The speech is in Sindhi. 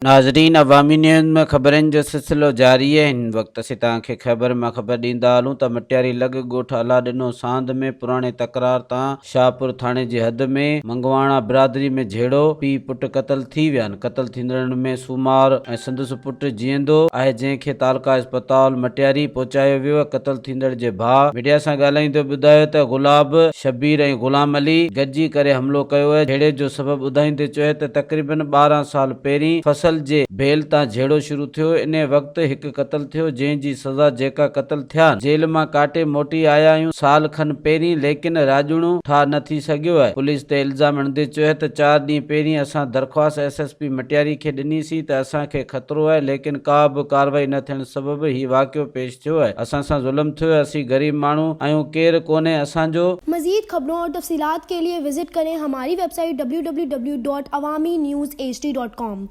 ناظرين عوامي نيوز ۾ خبرن جو سلسلو جاري آهي هن وقت اسين توهان کي خيبر مان خبر ڏيندا هلون ته مٽياري لڳ ڳوٺ الله ڏنو ساند ۾ پراڻي تڪرار تان شاهپور ٿاڻي جي حد ۾ منگواڻا برادري ۾ جهيڙو، پيء پٽ قتل ٿي ويا آهن، قتل ٿيندڙن ۾ سومار ۽ سندس پٽ جيئندو آهي جنهن کي تعلقه اسپتال مٽياري پهچايو ويو آهي، قتل ٿيندڙ جي ڀاء ميڊيا سان ڳالهائيندي ٻڌايو ته گلاب، شبير ۽ غلام علي گڏجي ڪري حملو ڪيو آهي، جهيڙي جو سبب ٻڌائيندي چيو ته تقريبن 12 سال پهرين فصل جي ڀيل تان جهيڙو شروع ٿيو، انهي وقت هڪ قتل ٿيو جنهن جي سزا جيڪا قتل ٿيا جيل مان ڪاٽي موٽي آيا آهيون سال کن پهرين ليڪن راڄوڻو ٺاهه نه ٿي سگهيو آهي، پوليس تي الزام هڻندي چيو ته چار ڏينهن پهرين اسان درخواست ايس ايس پي مٽياري کي ڏني سين ته اسان کي خطرو آهي ليڪن ڪا به ڪارروائي نه ٿيڻ سبب هي واقعو پيش ٿيو آهي، اسان سان ظلم ٿيو آهي اسين غريب ماڻهو آهيون ڪير ڪونهي اسان جو. مزيد خبرون اور تفصيلات کے لئے وزٽ ڪرين ھماري website W W W dot Awami news H D dot com.